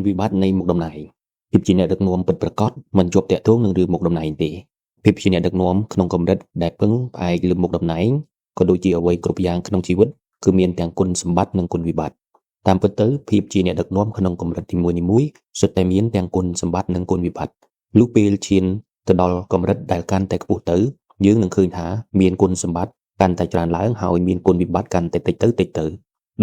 វិបត្តិនៃមុខតំណែងភាពជាអ្នកដឹកនាំពិតប្រាកដមិនជាប់ទាក់ទងនឹងរឿងមុខតំណែងទេភាពជាអ្នកដឹកនាំក្នុងកម្រិតដែលពឹងផ្អែកលើមុខតំណែងក៏ដូចជាអ្វីគ្រប់យ៉ាងក្នុងជីវិតគឺមានទាំងគុណសម្បត្តិនិងគុណវិបត្តិតាមពិតទៅភាពជាអ្នកដឹកនាំក្នុងកម្រិតនីមួយៗសុទ្ធតែមានទាំងគុណសម្បត្តិនិងគុណវិបត្តិលុះពេលឈានទៅដល់កម្រិតដែលកាន់តែខ្ពស់ទៅយើងនឹងឃើញថាមានគុណសម្បត្តិកាន់តែច្រើនឡើងហើយមានគុណវិបត្តិកាន់តែតិចទៅតិចទៅ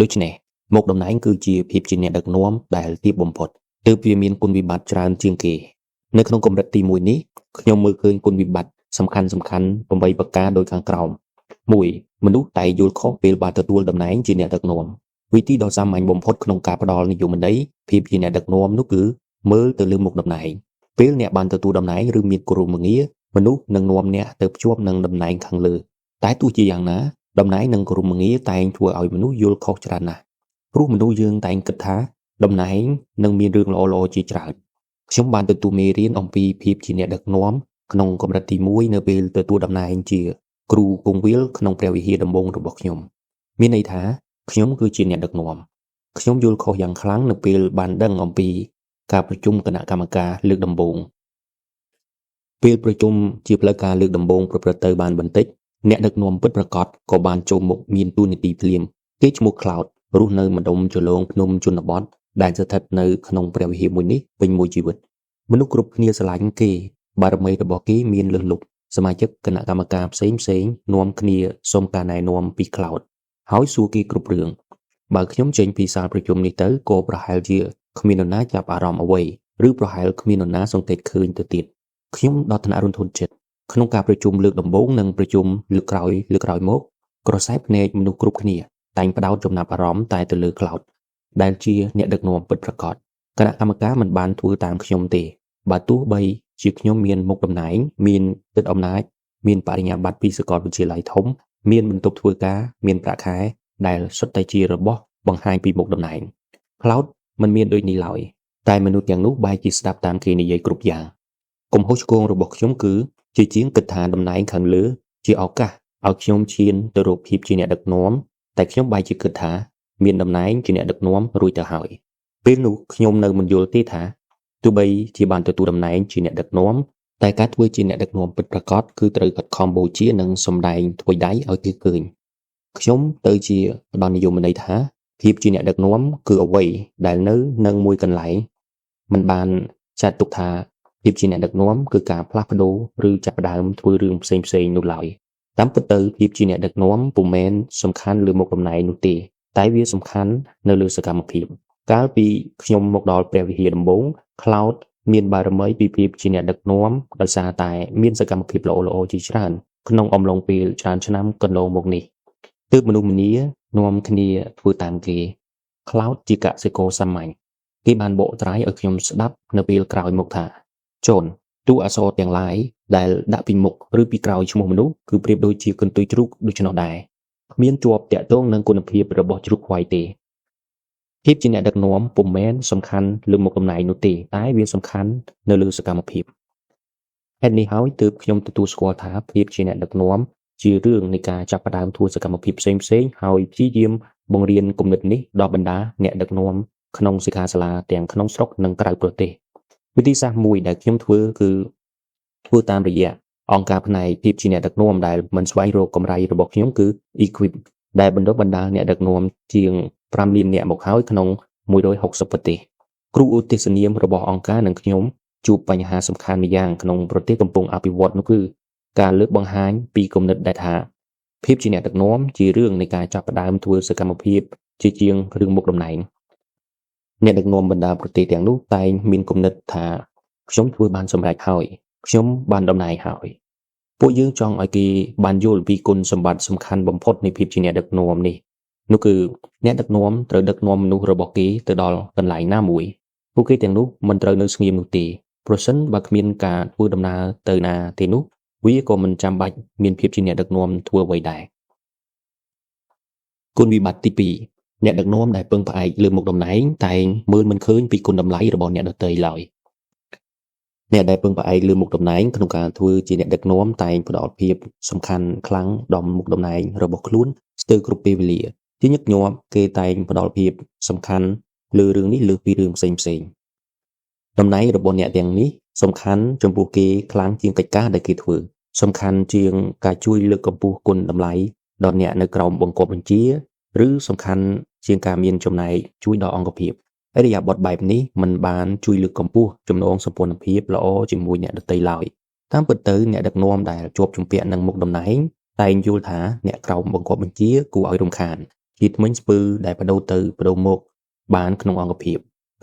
ដូច្នេះមុខតំណែងគឺជាភាពជាអ្នកដឹកនាំដែលទាបបំផុតទើបវាមានគុណវិបត្តិច្រើនជាងគេនៅក្នុងកម្រិតទី1នេះខ្ញុំមើលឃើញគុណវិបត្តិសំខាន់សំខាន់8ប្រការដូចខាងក្រោម1មនុស្សតែយល់ខុសពេលបានទទួលតំណែងជាអ្នកដឹកនាំវិធីដ៏សាមញ្ញបំផុតក្នុងការផ្ដល់និយមន័យភាពជាអ្នកដឹកនាំនោះគឺមើលទៅលើមុខតំណែងពេលអ្នកបានទទួលតំណែងឬមានគោរមងារមនុស្សនឹងនាំអ្នកទៅភ្ជាប់នឹងតំណែងខាងលើតែទោះជាយ៉ាងណាតំណែងនិងគោរមងារតែងធ្វើឲ្យមនុស្សយល់ខុសច្រើនណាស់ព្រោះមនុស្សយើងតែងគិតថាតំណែងនឹងមានរឿងល្អៗជាច្រើនខ្ញុំបានទទួលមេរៀនអំពីភាពជាអ្នកដឹកនាំក្នុងកម្រិតទី1នៅពេលទទួលតំណែងជាគ្រូគង្វាលក្នុងព្រះវិហារដំបូងរបស់ខ្ញុំមានន័យថាខ្ញុំគឺជាអ្នកដឹកនាំខ្ញុំយល់ខុសយ៉ាងខ្លាំងនៅពេលបានដឹងអំពីការប្រជុំគណៈកម្មការលើកដំបូងពេលប្រជុំជាផ្លូវការលើកដំបូងប្រព្រឹត្តទៅបានបន្តិចអ្នកដឹកនាំពិតប្រាកដក៏បានចូលមុខមានតួនាទីភ្លាមគេឈ្មោះ Cloud រស់នៅម្ដុំជលងភ្នំជនបទដែលស្ថិតនៅក្នុងព្រះវិហារមួយនេះពេញមួយជីវិតមនុស្សគ្រប់គ្នាស្រឡាញ់គេបារមីរបស់គេមានលើសលប់សមាជិកគណៈកម្មការផ្សេងផ្សេងនាំគ្នាសុំការណែនាំពី Cloud ហើយសួរគេគ្រប់រឿងបើខ្ញុំចេញពីសាលប្រជុំនេះទៅក៏ប្រហែលជាគ្មាននរណាចាប់អារម្មណ៍អ្វីឬប្រហែលគ្មាននរណាសង្កេតឃើញទៅទៀតខ្ញុំដល់ថ្នាក់រន្ធត់ចិត្តក្នុងការប្រជុំលើកដំបូងនិងប្រជុំលើកក្រោយលើកក្រោយមកក្រសែភ្នែកមនុស្សគ្រប់គ្នាតែងផ្ដោតចំណាប់អារម្មណ៍តែទៅលើ Cloud ដែលជាអ្នកដឹកនាំពិតប្រាកដគណៈកម្មការមិនបានធ្វើតាមខ្ញុំទេបើទោះបីជាខ្ញុំមានមុខតំណែងមានសិទ្ធិអំណាចមានបរិញ្ញាបត្រពីសាកលវិទ្យាល័យធំមានបន្ទប់ធ្វើការមានប្រាក់ខែដែលសុទ្ធតែជារបស់បង្ហាញពីមុខតំណែង Cloud មិនមានដូចនេះឡើយតែមនុស្សទាំងនោះបែរជាស្ដាប់តាមគេនិយាយគ្រប់យ៉ាងកំហុសឆ្គងរបស់ខ្ញុំគឺជាជាងគិតថាតំណែងខាងលើជាឱកាសឲ្យខ្ញុំឈានទៅរកភាពជាអ្នកដឹកនាំតែខ្ញុំបែរជាគិតថាមានតំណែងជាអ្នកដឹកនាំរួចទៅហើយពេលនោះខ្ញុំនៅមិនយល់ទេថាទោះបីជាបានទទួលតំណែងជាអ្នកដឹកនាំតែការធ្វើជាអ្នកដឹកនាំពិតប្រាកដគឺត្រូវខិតខំបូជានិងសម្ដែងថ្វីដៃឲ្យគេឃើញខ្ញុំទៅជាផ្ដល់និយមន័យថាភាពជាអ្នកដឹកនាំគឺអ្វីដែលនៅនឹងមួយកន្លែងមិនបានចាត់ទុកថាភាពជាអ្នកដឹកនាំគឺការផ្លាស់ប្ដូរឬចាប់ផ្ដើមធ្វើរឿងផ្សេងៗនោះឡើយតាមពិតទៅភាពជាអ្នកដឹកនាំពុំមែនសំខាន់លើមុខតំណែងនោះទេតែវាសំខាន់នៅលើសកម្មភាពកាលពីខ្ញុំមកដល់ព្រះវិហារដំបូង Cloud មានបារមីពីភាពជាអ្នកដឹកនាំដោយសារតែមានសកម្មភាពល្អៗជាច្រើនក្នុងអំឡុងពេលច្រើនឆ្នាំកន្លងមកនេះទើបមនុស្សម្នានាំគ្នាធ្វើតាមគេ Cloud ជាកសិករសាមញ្ញគេបានបកស្រាយឲ្យខ្ញុំស្ដាប់នៅពេលក្រោយមកថាជនតួអក្សរទាំងឡាយដែលដាក់ពីមុខឬពីក្រោយឈ្មោះមនុស្សគឺប្រៀបដូចជាកន្ទុយជ្រូកដូច្នោះដែរគ្មានជាប់តាក់ទងនឹងគុណភាពរបស់ជ្រូកខ្វៃទេភាពជាអ្នកដឹកនាំពុំមែនសំខាន់លើមុខតំណែងនោះទេតែវាសំខាន់នៅលើសកម្មភាពហេតុនេះហើយទើបខ្ញុំទទួលស្គាល់ថាភាពជាអ្នកដឹកនាំជារឿងនៃការចាប់ផ្ដើមធ្វើសកម្មភាពផ្សេងៗហើយព្យាយាមបង្រៀនគំនិតនេះដល់បណ្ដាអ្នកដឹកនាំក្នុងសិក្ខាសាលាទាំងក្នុងស្រុកនិងក្រៅប្រទេសវិធីសាស្ត្រមួយដែលខ្ញុំធ្វើគឺធ្វើតាមរយៈអង្គការផ្នែកភាពជាអ្នកដឹកនាំដែលមិនស្វែងរកកម្រៃរបស់ខ្ញុំគឺ Equip ដែលបណ្ដុះបណ្ដាលអ្នកដឹកនាំជាង5លាននាក់មកហើយក្នុង160ប្រទេសគ្រូឧទ្ទេសនាមរបស់អង្គការនិងខ្ញុំជួបបញ្ហាសំខាន់ម្យ៉ាងក្នុងប្រទេសកំពុងអភិវឌ្ឍនោះគឺការលើកបង្ហាញពីគំនិតដែលថាភាពជាអ្នកដឹកនាំជារឿងនៃការចាប់ផ្ដើមធ្វើសកម្មភាពជាជាងរឿងមុខតំណែងអ្នកដឹកនាំបណ្ដាប្រទេសទាំងនោះតែងមានគំនិតថាខ្ញុំធ្វើបានសម្រេចហើយខ្ញុំបានតំណែងហើយពួកយើងចង់ឲ្យគេបានយល់ពីគុណសម្បត្តិសំខាន់បំផុតនៃភាពជាអ្នកដឹកនាំនេះនោះគឺអ្នកដឹកនាំត្រូវដឹកនាំមនុស្សរបស់គេទៅដល់កន្លែងណាមួយពួកគេទាំងនោះមិនត្រូវនៅស្ងៀមនោះទេប្រសិនបើគ្មានការធ្វើដំណើរទៅណាទេនោះវាក៏មិនចាំបាច់មានភាពជាអ្នកដឹកនាំធ្វើអ្វីដែរគុណវិបត្តិទី2អ្នកដឹកនាំដែលពឹងផ្អែកលើមុខតំណែងតែងមើលមិនឃើញពីគុណតម្លៃរបស់អ្នកដទៃឡើយអ្នកដែលពឹងផ្អែកលើមុខតំណែងក្នុងការធ្វើជាអ្នកដឹកនាំតែងផ្ដល់ភាពសំខាន់ខ្លាំងដល់មុខតំណែងរបស់ខ្លួនស្ទើរគ្រប់ពេលវេលាជាញឹកញាប់គេតែងផ្ដល់ភាពសំខាន់លើរឿងនេះលើសពីរឿងផ្សេងៗ តំណែងរបស់អ្នកទាំងនេះសំខាន់ចំពោះគេខ្លាំងជាងកិច្ចការដែលគេធ្វើសំខាន់ជាងការជួយលើកកម្ពស់គុណតម្លៃដល់អ្នកនៅក្រោមបង្គាប់បញ្ជាឬសំខាន់ជាងការមានចំណែកជួយដល់អង្គភាពឥរិយាបថបែបនេះមិនបានជួយលើកកម្ពស់ចំណងសម្ព័ន្ធភាពល្អជាមួយអ្នកដទៃឡើយតាមពិតទៅអ្នកដឹកនាំដែលជាប់ជំពាក់នឹងមុខតំណែងតែងយល់ថាអ្នកក្រោមបង្គាប់បញ្ជាគួរឲ្យរំខានជាធ្មេញស្ពឺដែលបដូរទៅបដូរមកបានក្នុងអង្គភាព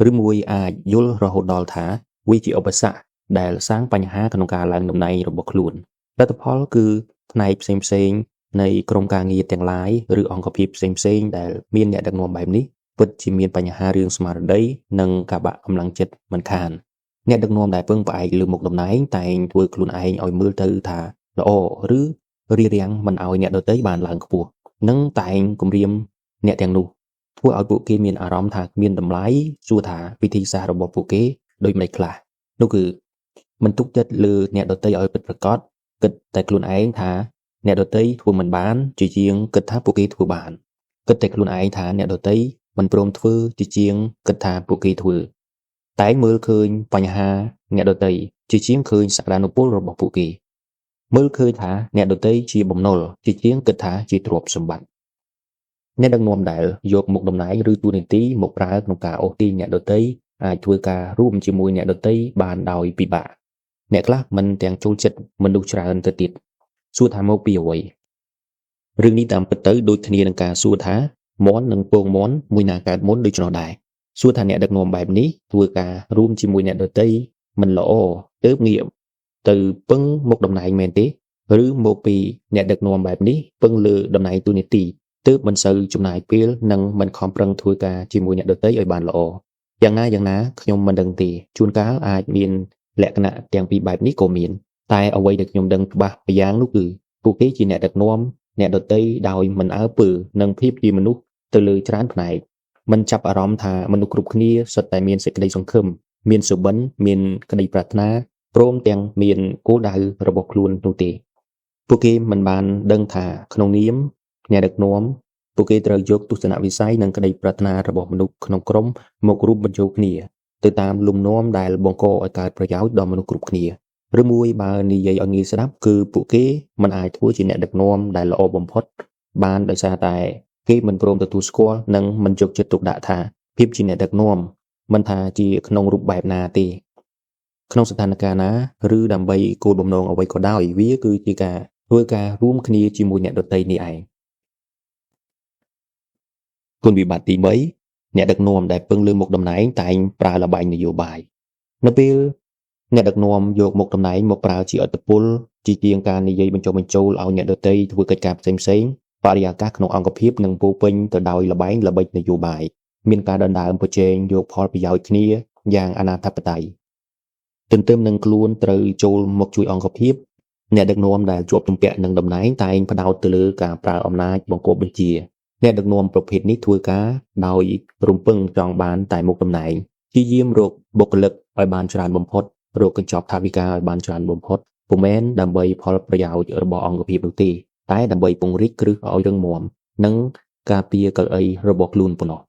ឬមួយអាចយល់រហូតដល់ថាវាជាឧបសគ្គដែលសាងបញ្ហាក្នុងការឡើងតំណែងរបស់ខ្លួនលទ្ធផលគឺផ្នែកផ្សេងៗនៃក្រុមការងារទាំងឡាយឬអង្គភាពផ្សេងៗដែលមានអ្នកដឹកនាំបែបនេះពិតជាមានបញ្ហារឿងស្មារតីនិងការបាក់កម្លាំងចិត្តមិនខានអ្នកដឹកនាំដែលពឹងផ្អែកលើមុខតំណែងតែងធ្វើខ្លួនឯងឲ្យមើលទៅថាល្អឬរារាំងមិនឲ្យអ្នកដទៃបានឡើងខ្ពស់និងតែងគំរាមអ្នកទាំងនោះធ្វើឲ្យពួកគេមានអារម្មណ៍ថាគ្មានតម្លៃសួរថាវិធីសាស្ត្ររបស់ពួកគេដូចម្តេចខ្លះនោះគឺមិនទុកចិត្តលើអ្នកដទៃឲ្យពិតប្រាកដគិតតែខ្លួនឯងថាអ្នកដទៃធ្វើមិនបានជាជាងគិតថាពួកគេធ្វើបានគិតតែខ្លួនឯងថាអ្នកដទៃមិនព្រមធ្វើជាជាងគិតថាពួកគេធ្វើតែងមើលឃើញបញ្ហាអ្នកដទៃជាជាងឃើញសក្តានុពលរបស់ពួកគេមើលឃើញថាអ្នកដទៃជាបំណុលជាជាងគិតថាជាទ្រព្យសម្បត្តិអ្នកដឹកនាំដែលយកមុខតំណែងឬតួនាទីមកប្រើក្នុងការអូសទាញអ្នកដទៃអាចធ្វើការរួមជាមួយអ្នកដទៃបានដោយពិបាកអ្នកខ្លះមិនទាំងចូលចិត្តមនុស្សច្រើនទៅទៀតសួរថាមកពីអ្វីរឿងនេះតាមពិតទៅដូចគ្នានឹងការសួរថាមាន់និងពងមាន់មួយណាកើតមុនដូច្នោះដែរសួរថាអ្នកដឹកនាំបែបនេះធ្វើការរួមជាមួយអ្នកដទៃមិនល្អទើបងាកទៅពឹងមុខតំណែងមែនទេឬមកពីអ្នកដឹកនាំបែបនេះពឹងលើតំណែងតួនាទីទើបមិនសូវចំណាយពេលនិងមិនខំប្រឹងធ្វើការជាមួយអ្នកដទៃឲ្យបានល្អយ៉ាងណាខ្ញុំមិនដឹងទេជួនកាលអាចមានលក្ខណៈទាំងពីរបែបនេះក៏មានតែអ្វីដែលខ្ញុំដឹងច្បាស់ម្យ៉ាងនោះគឺពួកគេជាអ្នកដឹកនាំអ្នកដទៃដោយមិនអើពើនឹងភាពជាមនុស្សទៅលើច្រើនផ្នែកមិនចាប់អារម្មណ៍ថាមនុស្សគ្រប់គ្នាសុទ្ធតែមានសេចក្តីសង្ឃឹមមានសុបិនមានក្តីប្រាថ្នាព្រមទាំងមានគោលដៅរបស់ខ្លួននោះទេពួកគេមិនបានដឹងថាក្នុងនាមអ្នកដឹកនាំពួកគេត្រូវយកទស្សនវិស័យនិងក្តីប្រាថ្នារបស់មនុស្សក្នុងក្រុមមករួមបញ្ចូលគ្នាទៅតាមលំនាំដែលបង្កឲ្យកើតប្រយោជន៍ដល់មនុស្សគ្រប់គ្នាឬមួយបើនិយាយឲ្យងាយស្ដាប់គឺពួកគេមិនអាចធ្វើជាអ្នកដឹកនាំដែលល្អបំផុតបានដោយសារតែគេមិនព្រមទទួលស្គាល់និងមិនយកចិត្តទុកដាក់ថាភាពជាអ្នកដឹកនាំមិនថាជាក្នុងរូបបែបណាទេក្នុងស្ថានភាពណាឬដើម្បីគោលបំណងអ្វីក៏ដោយវាគឺជាការធ្វើការរួមគ្នាជាមួយអ្នកដទៃនេះឯងគុណវិបត្តិទី3អ្នកដឹកនាំដែលពឹងលើមុខតំណែងតែងប្រើល្បែងនយោបាយនៅពេលអ្នកដឹកនាំយកមុខតំណែងមកប្រើជាឥទ្ធិពលជាជាងការនិយាយបញ្ចុះបញ្ចូលឲ្យអ្នកដទៃធ្វើកិច្ចការផ្សេងៗបរិយាកាសក្នុងអង្គភាពនឹងពោពេញទៅដោយល្បែងល្បិចនយោបាយមានការដណ្ដើមប្រជែងយកផលប្រយោជន៍គ្នាយ៉ាងអនាធិបតេយ្យទន្ទឹមនឹងខ្លួនត្រូវចូលមកជួយអង្គភាពអ្នកដឹកនាំដែលជាប់ជំពាក់នឹងតំណែងតែងផ្ដោតទៅលើការប្រើអំណាចបង្គាប់បញ្ជាអ្នកដឹកនាំប្រភេទនេះធ្វើការដោយរំពឹងចង់បានតែមុខតំណែងព្យាយាមរកបុគ្គលិកឲ្យបានច្រើនបំផុតរកកញ្ចប់ថវិកាឲ្យបានច្រើនបំផុតពុំមែនដើម្បីផលប្រយោជន៍របស់អង្គភាពនោះទេតែដើម្បីពង្រីកគ្រឹះឲ្យរឹងមាំនិងការពារកៅអីរបស់ខ្លួនប៉ុណ្ណោះ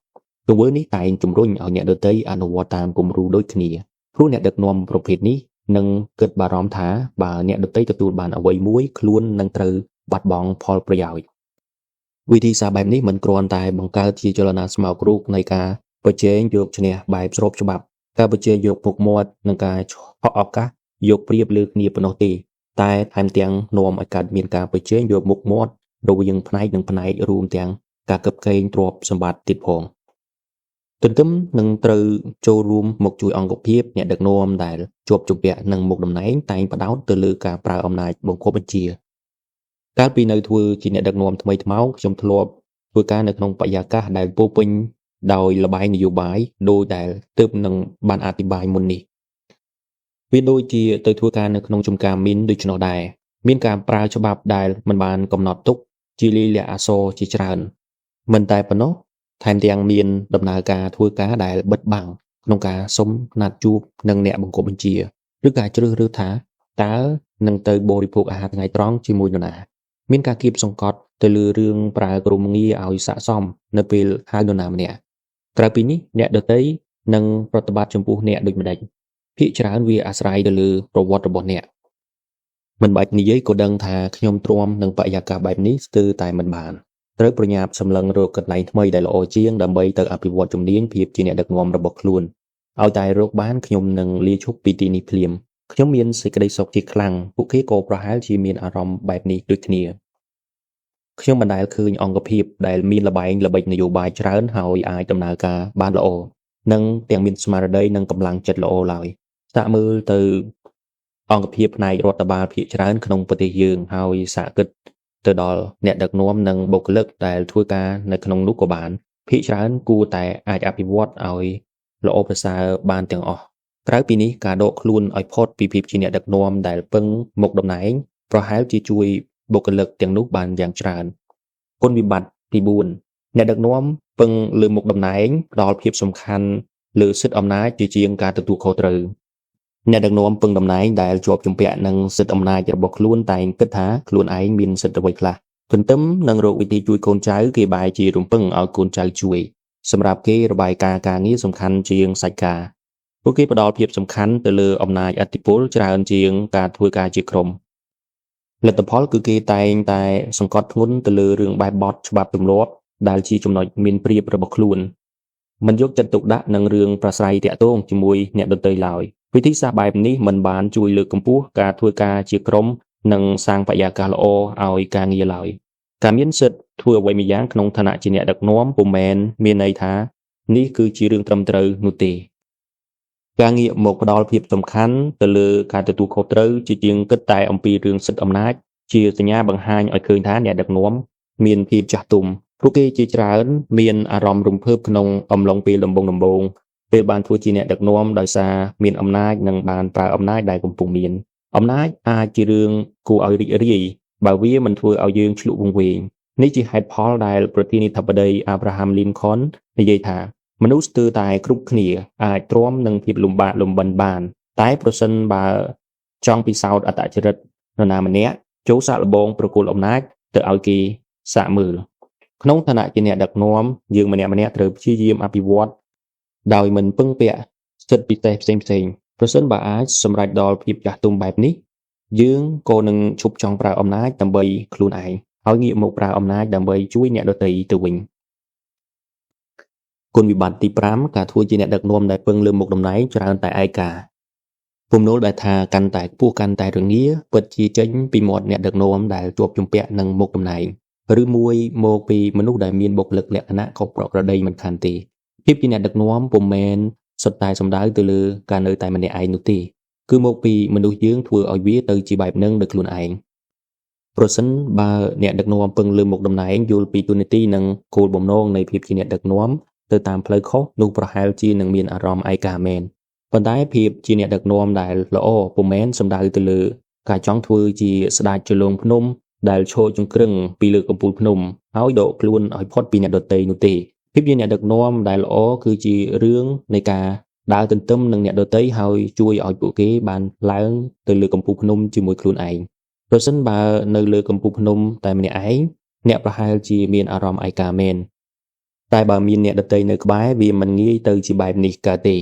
ទង្វើនេះតែងជំរុញឲ្យអ្នកដទៃអនុវត្តតាមគំរូដូចគ្នាព្រោះអ្នកដឹកនាំប្រភេទនេះនឹងគិតបារម្ភថាបើអ្នកដទៃទទួលបានអ្វីមួយខ្លួននឹងត្រូវបាត់បង់ផលប្រយោជន៍វិធីសាស្ត្របែបនេះមិនគ្រាន់តែបង្កើតជាចលនាស្មោកគ្រោកនៃការប្រជែងយកឈ្នះបែបស្របច្បាប់ការប្រជែងយកមុខមាត់និងការឆក់ឱកាសយកប្រៀបលើគ្នាប៉ុណ្ណោះទេតែថែមទាំងនាំឲ្យកើតមានការប្រជែងយកមុខមាត់រវាងផ្នែកនិងផ្នែករួមទាំងការកិបកេងទ្រព្យសម្បត្តិទៀតផងទន្ទឹមនឹងត្រូវចូលរួមមកជួយអង្គភាពអ្នកដឹកនាំដែលជាប់ជំពាក់នឹងមុខតំណែងតែងផ្ដោតទៅលើការប្រើអំណាចបង្គាប់បញ្ជាកាលពីនៅធ្វើជាអ្នកដឹកនាំថ្មីថ្មោងខ្ញុំធ្លាប់ធ្វើការនៅក្នុងបរិយាកាសដែលពោពេញដោយល្បែងនយោបាយដោយដែលទើបនឹងបានអធិប្បាយមុននេះវាដូចជាទៅធ្វើការនៅក្នុងចំការមីនដូច្នោះដែរមានការប្រើច្បាប់ដែលមិនបានកំណត់ទុកជាលាយលក្ខណ៍អក្សរជាច្រើនមិនតែប៉ុណ្ណោះថែមទាំងមានដំណើរការធ្វើការដែលបិទបាំងក្នុងការសុំណាត់ជួបនឹងអ្នកបង្គាប់បញ្ជាឬការជ្រើសរើសថាតើនឹងទៅបរិភោគអាហារថ្ងៃត្រង់ជាមួយនរណាមានការគៀបសង្កត់ទៅលើរឿងប្រើក្រុមងារឲ្យស័ក្តិសមនៅពេលហៅនរណាម្នាក់ក្រៅពីនេះអ្នកដទៃនឹងប្រតិបត្តិចំពោះអ្នកដូចម្តេច ភាគច្រើនវាអាស្រ័យទៅលើប្រវត្តិរបស់អ្នកមិនបាច់និយាយក៏ដឹងថាខ្ញុំទ្រាំនឹងបរិយាកាសបែបនេះស្ទើរតែមិនបានត្រូវប្រញាប់សម្លឹងរកកន្លែងថ្មីដែលល្អជាងដើម្បីទៅអភិវឌ្ឍជំនាញភាពជាអ្នកដឹកនាំរបស់ខ្លួនឲ្យតែរកបានខ្ញុំនឹងលាឈប់ពីទីនេះភ្លាមខ្ញុំមានសេចក្តីសុខជាខ្លាំងពួកគេក៏ប្រហែលជាមានអារម្មណ៍បែបនេះដូចគ្នាខ្ញុំមិនដែលឃើញអង្គភាពដែលមានល្បែងល្បិចនយោបាយច្រើនហើយអាចដំណើរការបានល្អនិងទាំងមានស្មារតីនិងកម្លាំងចិត្តល្អឡើយសាកមើលទៅអង្គភាពផ្នែករដ្ឋបាលភាគច្រើនក្នុងប្រទេសយើងហើយសាកគិតទៅដល់អ្នកដឹកនាំនិងបុគ្គលិកដែលធ្វើការនៅក្នុងនោះក៏បានភាគច្រើនគួរតែអាចអភិវឌ្ឍឲ្យល្អប្រសើរបានទាំងអស់ក្រៅពីនេះការដកខ្លួនឲ្យផុតពីភាពជាអ្នកដឹកនាំដែលពឹងមុខតំណែងប្រហែលជាជួយបុគ្គលិកទាំងនោះបានយ៉ាងច្រើនគុណវិបត្តិទី4អ្នកដឹកនាំពឹងលើមុខតំណែងផ្ដល់ភាពសំខាន់លើសិទ្ធិអំណាចជាជាងការទទួលខុសត្រូវអ្នកដឹកនាំពឹងតំណែងដែលជាប់ជំពាក់នឹងសិទ្ធិអំណាចរបស់ខ្លួនតែងគិតថាខ្លួនឯងមានសិទ្ធិអ្វីខ្លះទន្ទឹមនឹងរកវិធីជួយកូនចៅគេបែរជារំពឹងឲ្យកូនចៅជួយសម្រាប់គេរបាយការណ៍ការងារសំខាន់ជាងសាច់ការពួកគេផ្ដល់ភាពសំខាន់ទៅលើអំណាចឥទ្ធិពលច្រើនជាងការធ្វើការជាក្រុមលទ្ធផលគឺគេតែងតែសង្កត់ធ្ងន់ទៅលើរឿងបែបបទច្បាប់ទម្លាប់ដែលជាចំណុចមានប្រៀបរបស់ខ្លួនមិនយកចិត្តទុកដាក់នឹងរឿងប្រាស្រ័យទាក់ទងជាមួយអ្នកដទៃឡើយវិធីសាស្ត្របែបនេះមិនបានជួយលើកកម្ពស់ការធ្វើការជាក្រុមនិងសាងបរិយាកាសល្អឲ្យការងារឡើយការមានសិទ្ធិធ្វើអ្វីម្យ៉ាងក្នុងឋានៈជាអ្នកដឹកនាំពុំមែនមានន័យថានេះគឺជារឿងត្រឹមត្រូវនោះទេការងាកមកផ្ដល់ភាពសំខាន់ទៅលើការទទួលខុសត្រូវជាជាងគិតតែអំពីរឿងសិទ្ធិអំណាចជាសញ្ញាបង្ហាញឲ្យឃើញថាអ្នកដឹកនាំមានភាពចាស់ទុំពួកគេជាច្រើនមានអារម្មណ៍រំភើបក្នុងអំឡុងពេលដំបូងៗពេលបានធ្វើជាអ្នកដឹកនាំដោយសារមានអំណាចនិងបានប្រើអំណាចដែលកំពុងមានអំណាចអាចជារឿងគួរឲ្យរីករាយបើវាមិនធ្វើឲ្យយើងឆ្លក់វង្វេងនេះជាហេតុផលដែលប្រធានាធិបតីអាប់រ៉ាហាំលីនខុននិយាយថាមនុស្សស្ទើរតែគ្រប់គ្នាអាចទ្រាំនឹងភាពលំបាកលំបិនបានតែប្រសិនបើចង់ពិសោធន៍អត្តចរិតនរណាម្នាក់ចូលសាកល្បងប្រគល់អំណាចទៅឲ្យគេសាកមើលក្នុងឋានៈជាអ្នកដឹកនាំយើងម្នាក់ៗត្រូវព្យាយាមអភិវឌ្ឍដោយមិនពឹងពាក់សិទ្ធិពិសេសផ្សេងៗប្រសិនបើអាចសម្រេចដល់ភាពចាស់ទុំបែបនេះយើងក៏នឹងឈប់ចង់ប្រើអំណាចដើម្បីខ្លួនឯងហើយងាកមកប្រើអំណាចដើម្បីជួយអ្នកដទៃទៅវិញគុណវិបត្តិទី5ការធ្វើជាអ្នកដឹកនាំដែលពឹងលើមុខតំណែងច្រើនតែឯកាពំនោលដែលថាកាន់តែខ្ពស់កាន់តែរងាពិតជាចេញពីមាត់អ្នកដឹកនាំដែលជាប់ជំពាក់នឹងមុខតំណែងឬមួយមកពីមនុស្សដែលមានបុគ្គលិកលក្ខណៈខុសប្រក្រតីមិនខានទេភាពជាអ្នកដឹកនាំពុំមែនសុទ្ធតែសំដៅទៅលើការនៅតែម្នាក់ឯងនោះទេគឺមកពីមនុស្សយើងធ្វើឲ្យវាទៅជាបែបនឹងដោយខ្លួនឯងប្រសិនបើអ្នកដឹកនាំពឹងលើមុខតំណែងយល់ពីតួនាទីនិងគោលបំណងនៃភាពជាអ្នកដឹកនាំទៅតាមផ្លូវខុសនោះប្រហែលជានឹងមានអារម្មណ៍ឯកាមែនប៉ុន្តែភាពជាអ្នកដឹកនាំដែលល្អពុំមែនសំដៅទៅលើការចង់ធ្វើជាស្ដេចជលងភ្នំដែលឈរចង្ក្រឹងពីលើកំពូលភ្នំហើយដកខ្លួនឲ្យផុតពីអ្នកដទៃនោះទេភាពជាអ្នកដឹកនាំដែលល្អគឺជារឿងនៃការដើរទន្ទឹមនឹងអ្នកដទៃហើយជួយឲ្យពួកគេបានឡើងទៅលើកំពូលភ្នំជាមួយខ្លួនឯងប្រសិនបើនៅលើកំពូលភ្នំតែម្នាក់ឯងអ្នកប្រហែលជាមានអារម្មណ៍ឯកាមែនតែបើមានអ្នកដទៃនៅក្បែរវាមិនងាយទៅជាបែបនេះកើតទេ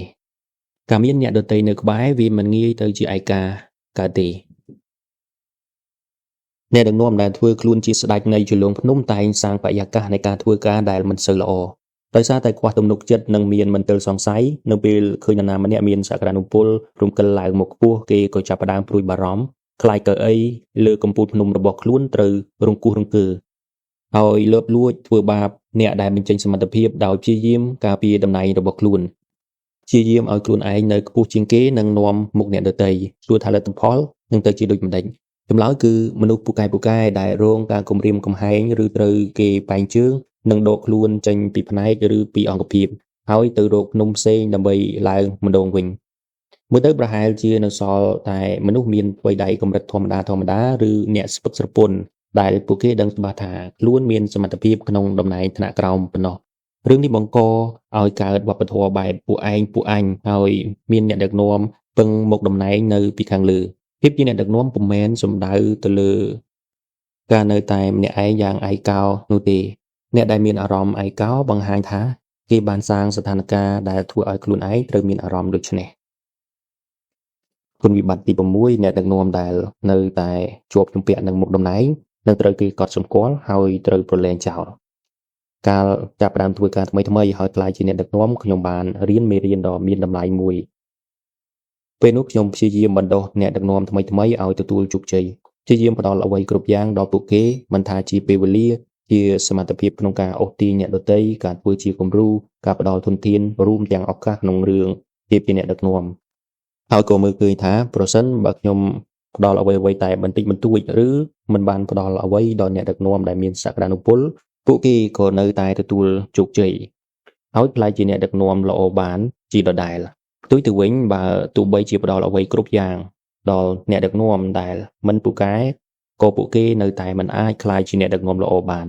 ការមានអ្នកដទៃនៅក្បែរវាមិនងាយទៅជាឯកាកើតទេអ្នកដឹកនាំដែលធ្វើខ្លួនជាស្ដេចនៃជលងភ្នំតែងសាងបរិយាកាសនៃការធ្វើការដែលមិនសូវល្អដោយសារតែខ្វះទំនុកចិត្តនិងមានមន្ទិលសង្ស័យនៅពេលឃើញនរណាម្នាក់មានសក្តានុពលរំកិលឡើងមកខ្ពស់គេក៏ចាប់ផ្ដើមព្រួយបារម្ភខ្លាចកៅអីលើកំពូលភ្នំរបស់ខ្លួនត្រូវរង្គោះរង្គើហើយលបលួចធ្វើបាបអ្នកដែលបញ្ចេញសមត្ថភាពដោយព្យាយាមការពារតំណែងរបស់ខ្លួនព្យាយាមឲ្យខ្លួនឯងនៅខ្ពស់ជាងគេនិងនាំមុខអ្នកដទៃសួរថាលទ្ធផលនឹងទៅជាដូចម្តេចចម្លើយគឺមនុស្សពូកែដែលរងការគំរាមកំហែងឬត្រូវគេបែងជើងនិងដកខ្លួនចេញពីផ្នែកឬពីអង្គភាពហើយទៅរកភ្នំផ្សេងដើម្បីឡើងម្ដងវិញមើលទៅប្រហែលជានៅសល់តែមនុស្សមានថ្វីដៃកម្រិតធម្មតាឬអ្នកស្ពឹកស្រពន់ដែលពួកគេដឹងច្បាស់ថាខ្លួនមានសមត្ថភាពក្នុងតំណែងថ្នាក់ក្រោមប៉ុណ្ណោះរឿងនេះបង្កឲ្យកើតវប្បធម៌បែបពួកឯងពួកអញហើយមានអ្នកដឹកនាំពឹងមុខតំណែងនៅពីខាងលើភាពជាអ្នកដឹកនាំពុំមែនសំដៅទៅលើការនៅតែម្នាក់ឯងយ៉ាងឯកោនោះទេអ្នកដែលមានអារម្មណ៍ឯកោបង្ហាញថាគេបានសាងស្ថានភាពដែលធ្វើឲ្យខ្លួនឯងត្រូវមានអារម្មណ៍ដូចនេះ គុណវិបត្តិទី6អ្នកដឹកនាំដែលនៅតែជាប់ជំពាក់នឹងមុខតំណែងនឹងត្រូវគេកត់សម្គាល់ហើយត្រូវប្រលែងចោលកាលចាប់ផ្ដើមធ្វើការថ្មីៗហើយក្លាយជាអ្នកដឹកនាំខ្ញុំបានរៀនមេរៀនដ៏មានតម្លៃមួយពេលនោះខ្ញុំព្យាយាមបណ្ដុះអ្នកដឹកនាំថ្មីៗឲ្យទទួលជោគជ័យព្យាយាមផ្ដល់អ្វីគ្រប់យ៉ាងដល់ពួកគេមិនថាជាពេលវេលាជាសមត្ថភាពក្នុងការអូសទាញអ្នកដទៃការធ្វើជាគំរូការផ្ដល់ធនធានរួមទាំងឱកាសក្នុងរឿងភាពជាអ្នកដឹកនាំហើយក៏មើលឃើញថាប្រសិនបើខ្ញុំផ្ដល់អ្វីៗតែបន្តិចបន្តួចឬមិនបានផ្ដល់អ្វីដល់អ្នកដឹកនាំដែលមានសក្តានុពលពួកគេក៏នៅតែទទួលជោគជ័យហើយក្លាយជាអ្នកដឹកនាំល្អបានជាដដែលផ្ទុយទៅវិញបើទោះបីជាផ្ដល់អ្វីគ្រប់យ៉ាងដល់អ្នកដឹកនាំដែលមិនពូកែក៏ពួកគេនៅតែមិនអាចក្លាយជាអ្នកដឹកនាំល្អបាន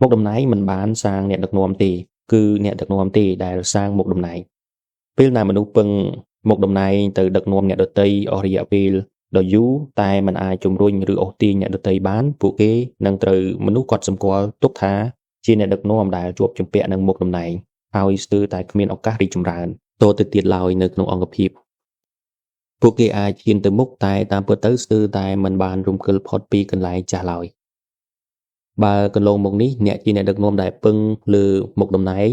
មុខតំណែងមិនបានសាងអ្នកដឹកនាំទេគឺអ្នកដឹកនាំទេដែលសាងមុខតំណែងពេលណាមនុស្សពឹងមុខតំណែងទៅដឹកនាំអ្នកដទៃអស់រយៈពេលដ៏យូរតែមិនអាចជំរុញឬអូសទាញអ្នកដទៃបានពួកគេនឹងត្រូវមនុស្សកត់សម្គាល់ទុកថាជាអ្នកដឹកនាំដែលជាប់ជំពាក់នឹងមុខតំណែងហើយស្ទើរតែគ្មានឱកាសរីកចម្រើនតទៅទៀតឡើយនៅក្នុងអង្គភាពពួកគេអាចឈានទៅមុខតែតាមពិតទៅស្ទើរតែមិនបានរំកិលផុតពីកន្លែងចាស់ឡើយបើកន្លងមកនេះអ្នកជាអ្នកដឹកនាំដែលពឹងលើមុខតំណែង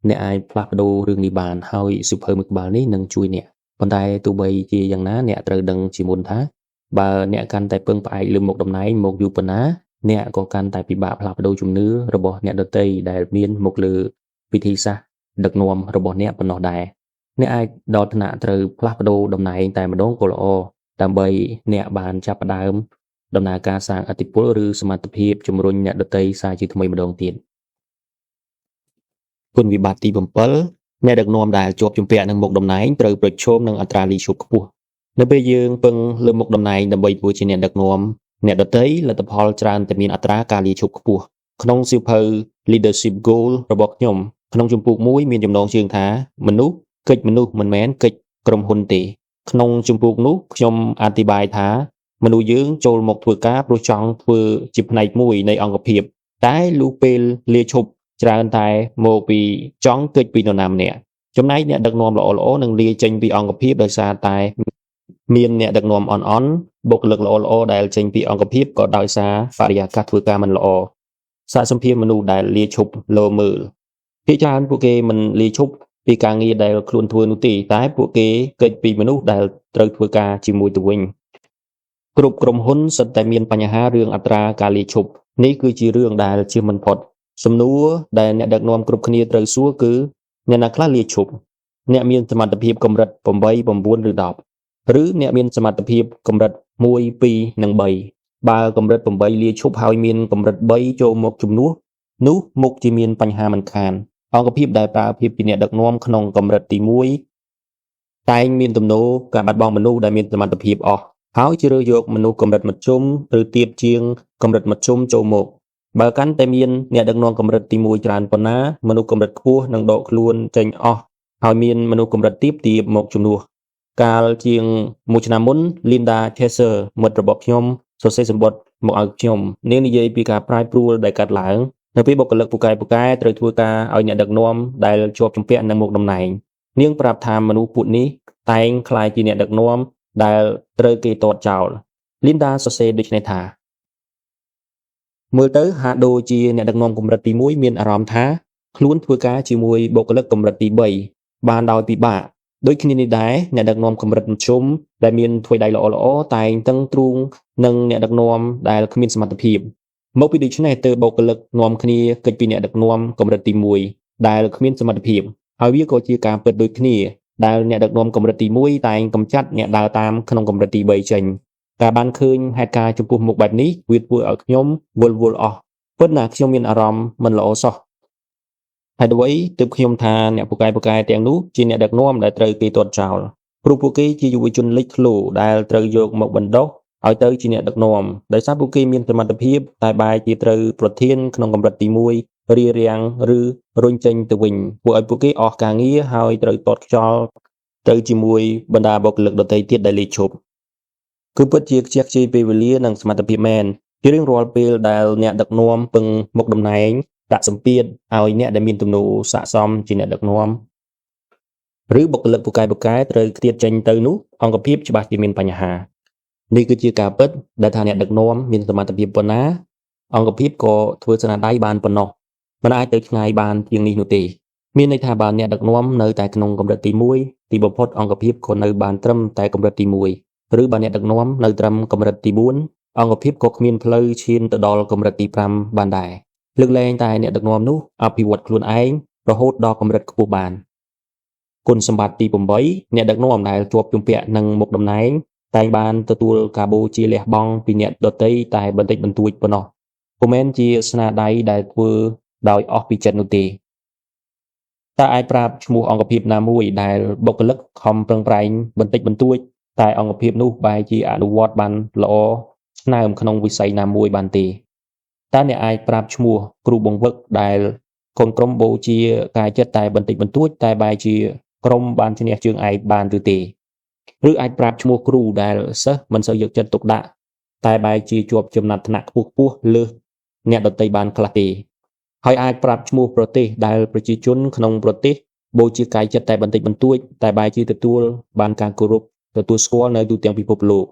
អ្នកអាចផ្លាស់ប្ដូររឿងនេះបានហើយសៀវភៅមួយក្បាលនេះនឹងជួយអ្នកប៉ុន្តែទោះបីជាយ៉ាងណាអ្នកត្រូវដឹងជាមុនថាបើអ្នកកាន់តែពឹងផ្អែកលើមុខតំណែងមកយូរប៉ុណ្ណាអ្នកក៏កាន់តែពិបាកផ្លាស់ប្ដូរជំនឿរបស់អ្នកដទៃដែលមានមកលើវិធីសាស្ត្រដឹកនាំរបស់អ្នកប៉ុណ្ណោះដែរអ្នកអាចដល់ថ្នាក់ត្រូវផ្លាស់ប្ដូរតំណែងតែម្ដងក៏ល្អដើម្បីអ្នកបានចាប់ផ្ដើមដំណើរការសាងឥទ្ធិពលឬសមត្ថភាពជំរុញអ្នកដទៃសារជាថ្មីម្ដងទៀតគុណវិបត្តិទី7អ្នកដឹកនាំដែលជាប់ជំពាក់នឹងមុខតំណែងត្រូវប្រឈមនឹងអត្រាលាឈប់ខ្ពស់នៅពេលយើងពឹងលើមុខតំណែងដើម្បីធ្វើជាអ្នកដឹកនាំអ្នកដទៃលទ្ធផលច្រើនតែមានអត្រាការលាឈប់ខ្ពស់ក្នុងសៀវភៅ Leadership Goal របស់ខ្ញុំក្នុងជំពូកមួយមានចំណងជើងថាមនុស្សកិច្ចមនុស្សមិនមែនកិច្ចក្រុមហ៊ុនទេក្នុងជំពូកនោះខ្ញុំអធិប្បាយថាមនុស្សយើងចូលមកធ្វើការព្រោះចង់ធ្វើជាផ្នែកមួយនៃអង្គភាពតែលុះពេលលាឈប់ច្រើនតែមកពីចង់គេចពីនរណាម្នាក់ចំណែកអ្នកដឹកនាំល្អៗនឹងលាចេញពីអង្គភាពដោយសារតែមានអ្នកដឹកនាំអន់ៗបុគ្គលិកល្អៗដែលចេញពីអង្គភាពក៏ដោយសារបរិយាកាសធ្វើការមិនល្អសាកសម្ភាសមនុស្សដែលលាឈប់លោមើលភាគច្រើនពួកគេមិនលាឈប់ពីការងារដែលខ្លួនធ្វើនោះទេតែពួកគេគេចពីមនុស្សដែលត្រូវធ្វើការជាមួយទៅវិញគ្រប់ក្រុមហ៊ុនសុទ្ធតែមានបញ្ហារឿងអត្រាការលាឈប់នេះគឺជារឿងដែលជៀសមិនផុតសំណួរដែលអ្នកដឹកនាំគ្រប់គ្នាត្រូវសួរគឺអ្នកណាខ្លះលាឈប់អ្នកមានសមត្ថភាពកម្រិត8 9ឬ10ឬអ្នកមានសមត្ថភាពកម្រិត1 2និង3បើកម្រិត8លាឈប់ហើយមានកម្រិត3ចូលមកជំនួសនោះមុខជាមានបញ្ហាមិនខានអង្គភាពដែលប្រើភាពជាអ្នកដឹកនាំក្នុងកម្រិតទី1តែងមានទំនោរការបាត់បង់មនុស្សដែលមានសមត្ថភាពអស់ហើយជ្រើសយកមនុស្សកម្រិតមធ្យមឬទាបជាងកម្រិតមធ្យមចូលមកបើកាន់តែមានអ្នកដឹកនាំកម្រិតទី1ច្រើនប៉ុណ្ណាមនុស្សកម្រិតខ្ពស់នឹងដកខ្លួនចេញអស់ហើយមានមនុស្សកម្រិតទាបមកជំនួសកាលជាងមួយឆ្នាំមុន Linda Chaser មិត្តរបស់ខ្ញុំសរសេរសម្បត្តិមកឲ្យខ្ញុំនាងនិយាយពីការប្រែប្រួលដែលកើតឡើងនៅពេលបុគ្គលិកពូកែត្រូវធ្វើការឲ្យអ្នកដឹកនាំដែលជាប់ជំពាក់នឹងមុខតំណែងនាងប្រាប់ថាមនុស្សពួកនេះតែងក្លាយជាអ្នកដឹកនាំដែលត្រូវគេទាត់ចោល Linda សរសេរដូចនេះថាមើលទៅហាក់ដូចជាអ្នកដឹកនាំកម្រិតទី1មានអារម្មណ៍ថាខ្លួនធ្វើការជាមួយបុគ្គលិកកម្រិតទី3បានដោយពិបាកដូចគ្នានេះដែរអ្នកដឹកនាំកម្រិតមធ្យមដែលមានថ្វីដៃល្អៗតែងតឹងទ្រូងនឹងអ្នកដឹកនាំដែលគ្មានសមត្ថភាពមកពីដូច្នេះទើបបុគ្គលិកនាំគ្នាគេចពីអ្នកដឹកនាំកម្រិតទី1ដែលគ្មានសមត្ថភាពហើយវាក៏ជាការពិតដូចគ្នាដែលអ្នកដឹកនាំកម្រិតទី1តែងកម្ចាត់អ្នកដើរតាមក្នុងកម្រិតទី3ចេញការបានឃើញហេតុការណ៍ចំពោះមុខបែបនេះវាធ្វើឲ្យខ្ញុំវល់វល់អស់ពិតណាស់ខ្ញុំមានអារម្មណ៍មិនល្អសោះហេតុអ្វីទើបខ្ញុំថាអ្នកពូកែទាំងនោះជាអ្នកដឹកនាំដែលត្រូវគេទាត់ចោលព្រោះពួកគេជាយុវជនលេចធ្លោដែលត្រូវយកមកបណ្ដុះឲ្យទៅជាអ្នកដឹកនាំដោយសារពួកគេមានសមត្ថភាពតែបែរជាត្រូវប្រធានក្នុងកម្រិតទី1រារាំងឬរុញចេញទៅវិញធ្វើឲ្យពួកគេអស់ការងារហើយត្រូវទាត់ខ្យល់ទៅជាមួយបណ្ដាបុគ្គលិកដទៃទៀតដែលលាឈប់គឺពិតជាខ្ជះខ្ជាយពេលវេលានិងសមត្ថភាពមែនជារៀងរាល់ពេលដែលអ្នកដឹកនាំពឹងមុខតំណែងដាក់សម្ពាធឲ្យអ្នកដែលមានទំនោរស័ក្តិសមជាអ្នកដឹកនាំ ឬបុគ្គលិកពូកែៗត្រូវខ្ទាតចេញទៅនោះអង្គភាពច្បាស់ជាមានបញ្ហានេះគឺជាការពិតដែលថាអ្នកដឹកនាំមានសមត្ថភាពប៉ុណ្ណាអង្គភាពក៏ធ្វើស្នាដៃបានប៉ុណ្ណោះមិនអាចទៅឆ្ងាយបានជាងនេះនោះទេមានន័យថាបើអ្នកដឹកនាំនៅតែក្នុងកម្រិតទី1ទីបំផុតអង្គភាពក៏នៅបានត្រឹមតែកម្រិតទី1ឬបើអ្នកដឹកនាំនៅត្រឹមកម្រិតទី4អង្គភាពក៏គ្មានផ្លូវឈានទៅដល់កម្រិតទី5បានដែរលើកលែងតែអ្នកដឹកនាំនោះអភិវឌ្ឍខ្លួនឯងរហូតដល់កម្រិតខ្ពស់បានគុណសម្បត្តិទី8អ្នកដឹកនាំដែលជាប់ជំពាក់នឹងមុខតំណែងតែងបានទទួលការបូជាលះបង់ពីអ្នកដទៃតែបន្តិចបន្តួចប៉ុណ្ណោះពុំមែនជាស្នាដៃដែលធ្វើដោយអស់ពីចិត្តនោះទេតើអាចប្រាប់ឈ្មោះអង្គភាពណាមួយដែលបុគ្គលិកខំប្រឹងប្រែងបន្តិចបន្តួចតែអង្គភាពនោះបែរជាអនុវត្តបានល្អឆ្នើមក្នុងវិស័យណាមួយបានទេតើអ្នកអាចប្រាប់ឈ្មោះគ្រូបង្វឹកដែលកូនក្រុមបូជាកាយចិត្តតែបន្តិចបន្តួចតែបែរជាក្រុមបានឈ្នះជើងឯកបានឬទេឬអាចប្រាប់ឈ្មោះគ្រូដែលសិស្សមិនសូវយកចិត្តទុកដាក់តែបែរជាជាប់ចំណាត់ថ្នាក់ខ្ពស់ៗលើសអ្នកដទៃបានខ្លះទេហើយអាចប្រាប់ឈ្មោះប្រទេសដែលប្រជាជនក្នុងប្រទេសបូជាកាយចិត្តតែបន្តិចបន្តួចតែបែរជាទទួលបានការគោរពទទួលស្គាល់នៅទូទាំងពិភពលោក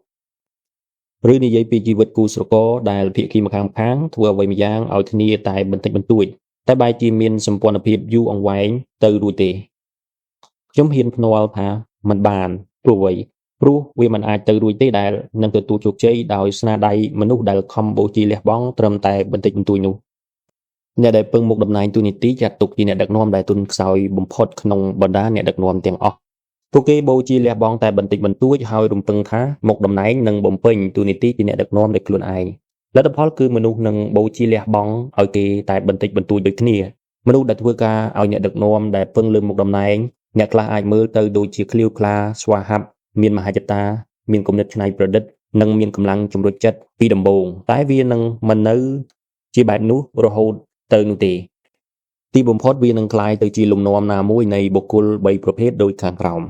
ឬនិយាយពីជីវិតគូស្រករដែលភាគីម្ខាងៗធ្វើអ្វីម្យ៉ាងឲ្យគ្នាតែបន្តិចបន្តួចតែបែរជាមានសម្ព័ន្ធភាពយូរអង្វែងទៅរួចទេខ្ញុំហ៊ានភ្នាល់ថាមិនបានព្រោះអ្វីព្រោះវាមិនអាចទៅរួចទេដែលនឹងទទួលជោគជ័យដោយស្នាដៃមនុស្សដែលខំបូជាលះបង់ត្រឹមតែបន្តិចបន្តួចនោះអ្នកដែលពឹងមុខតំណែងទូនីតិចាត់ទុកជាអ្នកដឹកនាំដែលទន់ខ្សោយបំផុតក្នុងបណ្ដាអ្នកដឹកនាំទាំងអស់ពួកគេបូជាលះបង់តែបន្តិចបន្តួចហើយរំពឹងថាមុខតំណែងនឹងបំពេញទូនីតិជាអ្នកដឹកនាំដោយខ្លួនឯងលទ្ធផលគឺមនុស្សនឹងបូជាលះបង់ឲ្យគេតែបន្តិចបន្តួចដូចគ្នាមនុស្សដែលធ្វើការឲ្យអ្នកដឹកនាំដែលពឹងលើមុខតំណែងអ្នកខ្លះអាចមើលទៅដូចជាឃ្លាវខ្លាស្វាហាប់មានមហិច្ឆតាមានគំនិតច្នៃប្រឌិតនិងមានកម្លាំងជំរុញចិត្តពីដំបូងតែវានឹងមិននៅជាបែបនោះរហូតទៅនោះទេទីបំផុតវានឹងក្លាយទៅជាលំនាំណាមួយនៃបុគ្គល3ប្រភេទដូចខាងក្រោម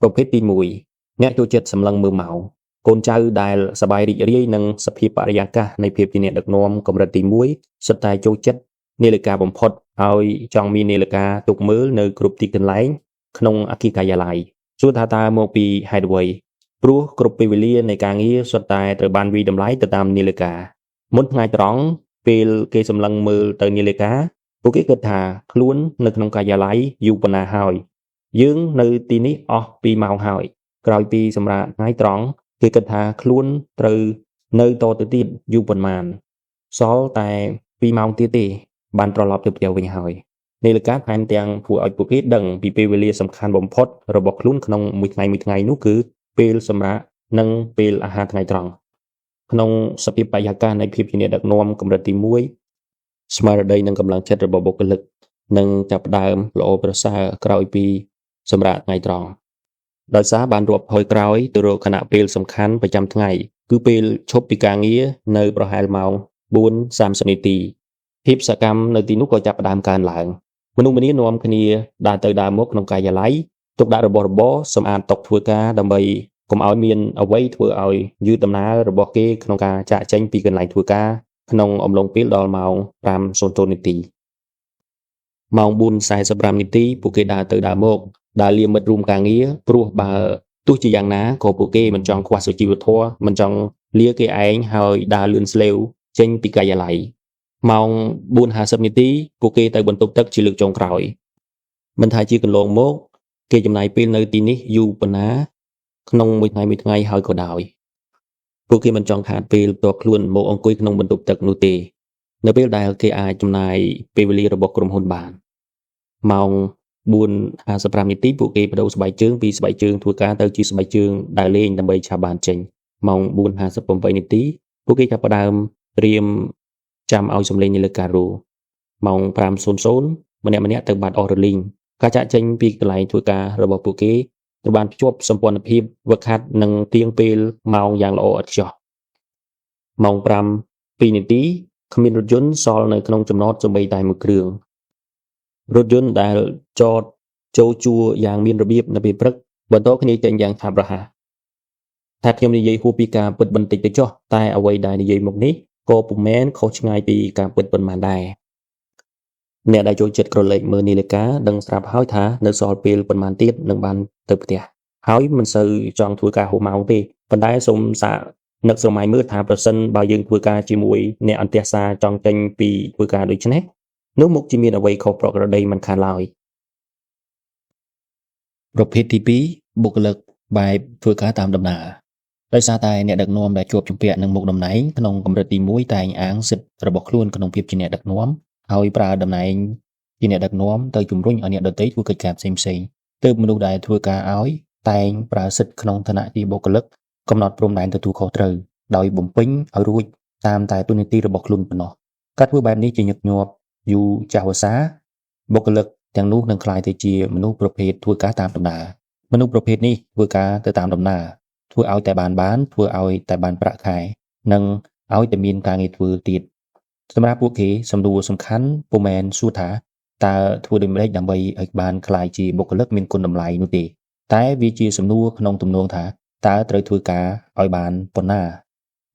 ប្រភេទទី1អ្នកចូលចិត្តសម្លឹងមើលម៉ោងកូនចៅដែលសប្បាយរីករាយនឹងសភាពបរិយាកាសនៃភាពជាអ្នកដឹកនាំកម្រិតទី1សុទ្ធតែចូលចិត្តនាឡិកាបំផុតហើយចង់មាននាឡិកាទុកមើលនៅគ្រប់ទីកន្លែងក្នុងអគារការិយាល័យសួរថាតើមកពីហេតុអ្វីព្រោះគ្រប់ពេលវេលានៃការងារសុទ្ធតែត្រូវបានវាយតម្លៃទៅតាមនាឡិកាមុនថ្ងៃត្រង់ពេលគេសម្លឹងមើលទៅនាឡិកាពួកគេគិតថាខ្លួននៅក្នុងការិយាល័យយូរប៉ុណ្ណាហើយយើងនៅទីនេះអស់2ម៉ោងហើយក្រោយពីសម្រាកថ្ងៃត្រង់គេគិតថាខ្លួនត្រូវនៅតទៅទៀតយូរប៉ុន្មានសល់តែ2ម៉ោងទៀតទេបានត្រឡប់ទៅផ្ទះវិញហើយនាឡិកាថែមទាំងធ្វើឲ្យពួកគេដឹងពីពេលវេលាសំខាន់បំផុតរបស់ខ្លួនក្នុងមួយថ្ងៃមួយថ្ងៃនោះគឺពេលសម្រាកនិងពេលអាហារថ្ងៃត្រង់ក្នុងសភាពបរិយាកាសនៃភាពជាអ្នកដឹកនាំកម្រិតទី1ស្មារតីនិងកម្លាំងចិត្តរបស់បុគ្គលិកនឹងចាប់ផ្ដើមល្អប្រសើរក្រោយពីសម្រាកថ្ងៃត្រង់ដោយសារបានរាប់ថយក្រោយទៅរកខណៈពេលសំខាន់ប្រចាំថ្ងៃគឺពេលឈប់ពីការងារនៅប្រហែលម៉ោង 4:30 នាទីភាពសកម្មនៅទីនោះក៏ចាប់ផ្ដើមកើនឡើងមនុស្សម្នានាំគ្នាដើរទៅដើរមកក្នុងការិយាល័យទុកដាក់របស់របរសម្អាតតុធ្វើការដើម្បីកុំឲ្យមានអ្វីធ្វើឲ្យយឺតដំណើររបស់គេក្នុងការចាកចេញពីកន្លែងធ្វើការក្នុងអំឡុងពេលដល់ម៉ោង 5:00 នាទីម៉ោង 4:45 នាទីពួកគេដើរទៅដើរមកដើរលាមិត្តរួមការងារព្រោះបើទោះជាយ៉ាងណាក៏ពួកគេមិនចង់ខ្វះសុជីវធម៌មិនចង់លាគេឯងហើយដើរលឿនស្លេវចេញពីការិយាល័យម៉ោង 4:50 នាទីពួកគេទៅបន្ទប់ទឹកជាលើកចុងក្រោយមិនថាជាកន្លងមកគេចំណាយពេលនៅទីនេះយូរប៉ុណ្ណាក្នុងមួយថ្ងៃមួយថ្ងៃហើយក៏ដោយពួកគេមិនចង់ខាតពេលផ្ទាល់ខ្លួនមកអង្គុយក្នុងបន្ទប់ទឹកនោះទេនៅពេលដែលគេអាចចំណាយពេលវេលារបស់ក្រុមហ៊ុនបានម៉ោង 4:55 នាទីពួកគេបដូរស្បែកជើងពីស្បែកជើងធ្វើការទៅជាស្បែកជើងដើរលេងដើម្បីឆាប់បានចេញម៉ោង 4:58 នាទីពួកគេចាប់ផ្ដើមត្រៀមចាំឲ្យសំឡេងនាឡិការោម៉ោង 5:00 ម្នាក់ៗទៅបាត់អស់រលីងការចាក់ចេញពីកន្លែងធ្វើការរបស់ពួកគេត្រូវបានភ្ជាប់សម្ព័ន្ធភាពវឹកហាត់និងទៀងពេលម៉ោងយ៉ាងល្អឥតខ្ចោះម៉ោង 5:02 នាទីគ្មានរថយន្តសល់នៅក្នុងចំណតសូម្បីតែមួយគ្រឿងរថយន្តដែលចតចូលជួរយ៉ាងមានរបៀបនៅពេលព្រឹកបន្តគ្នាចេញយ៉ាងឆាប់រហ័សថាខ្ញុំនិយាយហួសពីការពិតបន្តិចទៅចុះតែអ្វីដែលនិយាយមកនេះក៏ពុំមែនខុសឆ្ងាយពីការពិតប៉ុន្មានដែរ អ្នកដែលចូលចិត្តក្រឡេកមើលនាឡិកាដឹងស្រាប់ហើយថានៅសល់ពេលប៉ុន្មានទៀតនឹងបានទៅផ្ទះហើយមិនសូវចង់ធ្វើការហួសម៉ោងទេប៉ុន្តែសូមសាកនឹកស្រមៃមើលថាប្រសិនបើយើងធ្វើការជាមួយអ្នកអន្ទះសារចង់ចេញពីធ្វើការដូច្នេះនោះមុខជាមានអ្វីខុសប្រក្រតីមិនខានឡើយប្រភេទទី2បុគ្គលិកបែបធ្វើការតាមដំណើរដោយសារតែអ្នកដឹកនាំដែលជាប់ជំពាក់នឹងមុខតំណែងក្នុងកម្រិតទី1តែងអាងសិទ្ធិរបស់ខ្លួនក្នុងភាពជាអ្នកដឹកនាំហើយប្រើតំណែងជាអ្នកដឹកនាំទៅជំរុញឲ្យអ្នកដទៃធ្វើកិច្ចការផ្សេងៗទើបមនុស្សដែលធ្វើការឲ្យតែងប្រើសិទ្ធិក្នុងឋានៈជាបុគ្គលិកកំណត់ព្រំដែនទទួលខុសត្រូវដោយបំពេញឲ្យរួចតាមតែតួនាទីរបស់ខ្លួនប៉ុណ្ណោះការធ្វើបែបនេះជាញឹកញាប់យូរចាស់វស្សាបុគ្គលិកទាំងនោះនឹងក្លាយទៅជាមនុស្សប្រភេទធ្វើការតាមដំណើរមនុស្សប្រភេទនេះធ្វើការទៅតាមដំណើរធ្វើឲ្យតែបានធ្វើឲ្យតែបានប្រាក់ខែនិងឲ្យតែមានការងារធ្វើទៀតសម្រាប់ពួកគេសំណួរសំខាន់ពុំមែនសួរថាតើធ្វើដូចម្តេចដើម្បីឲ្យបានក្លាយជាបុគ្គលិកមានគុណតម្លៃនោះទេតែវាជាសំណួរក្នុងទំនងថាតើត្រូវធ្វើការឲ្យបានប៉ុណ្ណា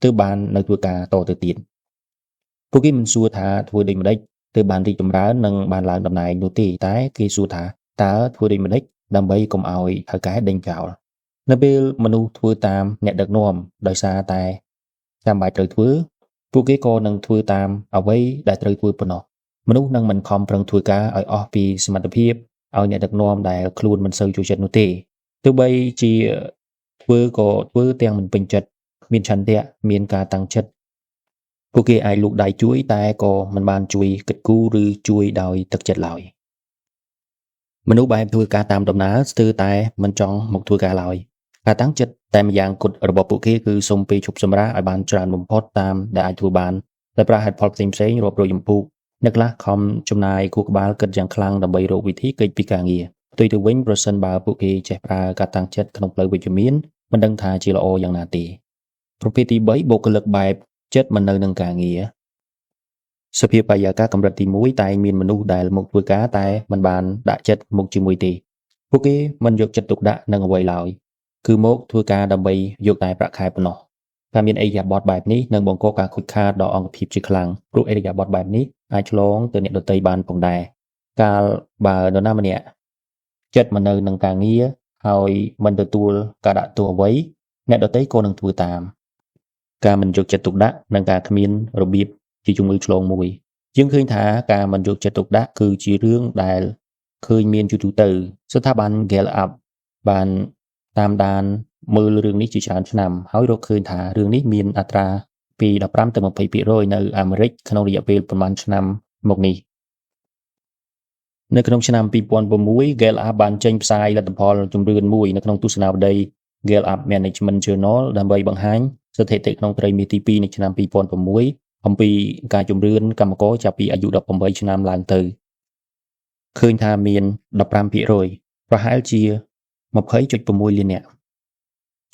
ទើបបាននៅធ្វើការតទៅទៀតពួកគេមិនសួរថាធ្វើដូចម្តេចទើបបានរីកចម្រើននិងបានឡើងតំណែងនោះទេតែគេសួរថាតើធ្វើដូចម្តេចដើម្បីកុំឲ្យថៅកែដេញចោលនៅពេលមនុស្សធ្វើតាមអ្នកដឹកនាំដោយសារតែចាំបាច់ត្រូវធ្វើពួកគេក៏នឹងធ្វើតាមអ្វីដែលត្រូវធ្វើប៉ុណ្ណោះមនុស្សនឹងមិនខំប្រឹងធ្វើការឲ្យអស់ពីសមត្ថភាពឲ្យអ្នកដឹកនាំដែលខ្លួនមិនសូវចូលចិត្តនោះទេទោះបីជាធ្វើក៏ធ្វើទាំងមិនពេញចិត្តគ្មានឆន្ទៈមានការតាំងចិត្តពួកគេអាចលូកដៃជួយតែក៏មិនបានជួយគិតគូរឬជួយដោយទឹកចិត្តឡើយមនុស្សបែបធ្វើការតាមដំណើរស្ទើរតែមិនចង់មកធ្វើការឡើយការតាំងចិត្តតែម្យ៉ាងគត់របស់ពួកគេគឺសុំពេលឈប់សម្រាកឲ្យបានច្រើនបំផុតតាមដែលអាចធ្វើបានដោយប្រើហេតុផលផ្សេងៗរាប់រយចម្ពោះអ្នកខ្លះខំចំណាយខួរក្បាលគិតយ៉ាងខ្លាំងដើម្បីរកវិធីគេចពីការងារផ្ទុយទៅវិញប្រសិនបើពួកគេចេះប្រើការតាំងចិត្តក្នុងផ្លូវវិជ្ជមានមិនដឹងថាជាល្អយ៉ាងណាទេប្រភេទទី3បុគ្គលិកបែបចិត្តមិននៅនឹងការងារសភាពបរិយាកាសកម្រិតទី1តែមានមនុស្សដែលមកធ្វើការតែមិនបានដាក់ចិត្តមកជាមួយទេពួកគេមិនយកចិត្តទុកដាក់នឹងអ្វីឡើយគឺមកធ្វើការដើម្បីយកតែប្រាក់ខែប៉ុណ្ណោះការមានឥរិយាបថបែបនេះនឹងបង្កការខូចខាតដល់អង្គភាពជាខ្លាំងព្រោះឥរិយាបថបែបនេះអាចឆ្លងទៅអ្នកដទៃបានផងដែរកាលបើនរណាម្នាក់ចិត្តមិននៅនឹងការងារហើយមិនទទួលការដាក់ទោសអ្វីអ្នកដទៃក៏នឹងធ្វើតាមការមិនយកចិត្តទុកដាក់និងការគ្មានរបៀបជាជំងឺឆ្លងមួយយើងឃើញថាការមិនយកចិត្តទុកដាក់គឺជារឿងដែលឃើញមានជាទូទៅស្ថាប័ន Gallup បានតាមដានមើលរឿងនេះជាច្រើនឆ្នាំហើយរកឃើញថារឿងនេះមានអត្រាពី15ទៅ20%នៅអាមេរិកក្នុងរយៈពេលប្រមាណឆ្នាំមកនេះនៅក្នុងឆ្នាំ2006 Gallup បានចេញផ្សាយលទ្ធផលជំរឿនមួយនៅក្នុងទស្សនាវដ្តី Gallup Management Journal ដើម្បីបង្ហាញស្ថិតិក្នុងត្រីមាសទី2នៃឆ្នាំ2006អំពីការជំរឿនកម្មករចាប់ពីអាយុ18ឆ្នាំឡើងទៅឃើញថាមាន 15% ប្រហែលជា 20.6 លាននាក់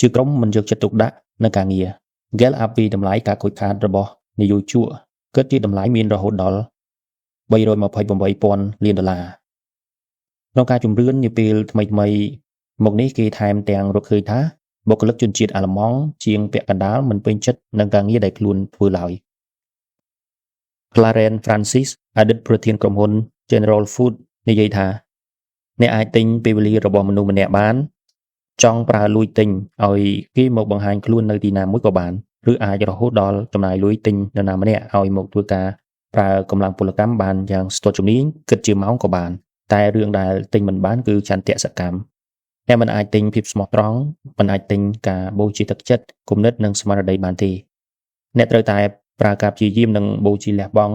ជាក្រុមមិនយកចិត្តទុកដាក់នៅការងារ Gallup ពីតម្លៃការខូចខាតរបស់នយោជកគិតជាតម្លៃមានរហូតដល់ 328,000 លានដុល្លារក្នុងការជំរឿននាពេលថ្មីៗមកនេះគេថែមទាំងរកឃើញថាបុគ្គលិកជនជាតិអាល្លឺម៉ង់ជាងពាក់កណ្ដាលមិនពេញចិត្តនឹងការងារដែលខ្លួនធ្វើឡើយ Clarence Francis អតីតប្រធានក្រុមហ៊ុន General Food និយាយថាអ្នកអាចទិញពេលវេលារបស់មនុស្សម្នាក់បានចង់ប្រើលុយទិញឲ្យគេមកបង្ហាញខ្លួននៅទីណាមួយក៏បានឬអាចរហូតដល់ចំណាយលុយទិញនរណាម្នាក់ឲ្យមកធ្វើការប្រើកម្លាំងពលកម្មបានយ៉ាងស្ទាត់ជំនាញគិតជាម៉ោងក៏បានតែរឿងដែលទិញមិនបានគឺឆន្ទៈសកម្មអ្នកមិនអាចទិញភាពស្មោះត្រង់មិនអាចទិញការបូជាទឹកចិត្តគំនិតនិងស្មារតីបានទេអ្នកត្រូវតែប្រើការព្យាយាមនិងបូជាលះបង់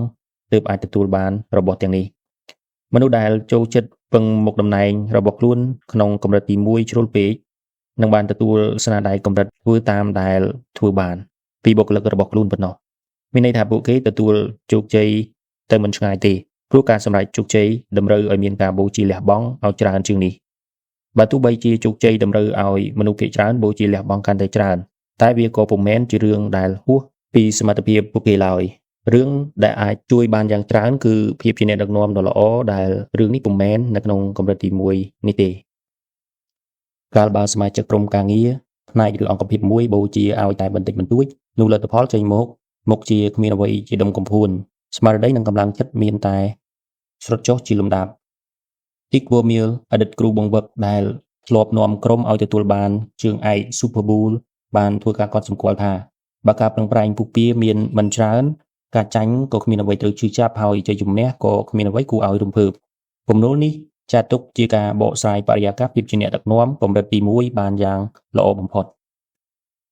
ទើបអាចទទួលបានរបស់ទាំងនេះមនុស្សដែលចូលចិត្តពឹងមុខតំណែងរបស់ខ្លួនក្នុងកម្រិតទី1ជ្រុលពេកនឹងបានទទួលស្នាដៃកម្រិតធ្វើតាមដែលធ្វើបានពីបុគ្គលិករបស់ខ្លួនប៉ុណ្ណោះមានន័យថាពួកគេទទួលជោគជ័យទៅមិនឆ្ងាយទេព្រោះការសម្រេចជោគជ័យតម្រូវឲ្យមានការបូជាលះបង់ឲ្យច្រើនជាងនេះបើទោះបីជាជោគជ័យតម្រូវឲ្យមនុស្សភាគច្រើនបូជាលះបង់កាន់តែច្រើនតែវាក៏ពុំមែនជារឿងដែលហួសពីសមត្ថភាពពួកគេឡើយរឿងដែលអាចជួយបានយ៉ាងច្រើនគឺភាពជាអ្នកដឹកនាំដ៏ល្អដែលរឿងនេះពុំមែននៅក្នុងកម្រិតទី1នេះទេកាលបើសមាជិកក្រុមការងារផ្នែកឬអង្គភាពមួយបូជាឲ្យតែបន្តិចបន្តួចនោះលទ្ធផលចេញមកមុខជាគ្មានអ្វីជាដុំកំភួនស្មារតីនិងកម្លាំងចិត្តមានតែ ស្រុតចុះជាលំដាប់ Dick Vermeil អតីតគ្រូបង្វឹកដែលធ្លាប់នាំក្រុមឲ្យទទួលបានជើងឯក Super Bowl បានធ្វើការកត់សម្គាល់ថាបើការប្រឹងប្រែងពុះពារមានមិនច្រើនការចាញ់ក៏គ្មានអ្វីត្រូវឈឺចាប់ហើយជ័យជំនះក៏គ្មានអ្វីគួរឲ្យរំភើបពំនូលនេះចាត់ទុកជាការបកស្រាយបរិយាកាសភាពជាអ្នកដឹកនាំកម្រិតទី1បានយ៉ាងល្អបំផុត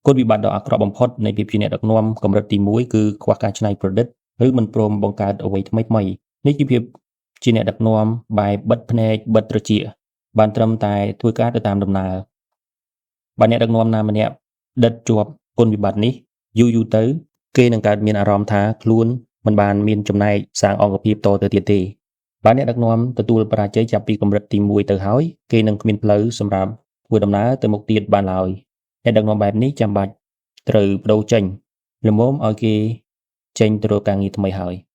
គុណវិបត្តិដ៏អាក្រក់បំផុតនៃភាពជាអ្នកដឹកនាំកម្រិតទី1គឺខ្វះការច្នៃប្រឌិតឬមិនព្រមបង្កើតអ្វីថ្មីថ្មីនេះជាភាពជាអ្នកដឹកនាំបែបបិទភ្នែកបិទត្រចៀកបានត្រឹមតែធ្វើការទៅតាមដំណើរបើអ្នកដឹកនាំណាម្នាក់ដិតជាប់គុណវិបត្តិនេះយូរយូរទៅគេនឹងកើតមានអារម្មណ៍ថាខ្លួនមិនបានមានចំណែកសាងអង្គភាពតទៅទៀតទេបើអ្នកដឹកនាំទទួលបរាជ័យចាប់ពីកម្រិតទី1ទៅហើយគេនឹងគ្មានផ្លូវសម្រាប់ធ្វើដំណើរទៅមុខទៀតបានឡើយអ្នកដឹកនាំបែបនេះចាំបាច់ត្រូវប្ដូរចេញល្មមឲ្យគេចេញទៅរកការងារថ្មីហើយ។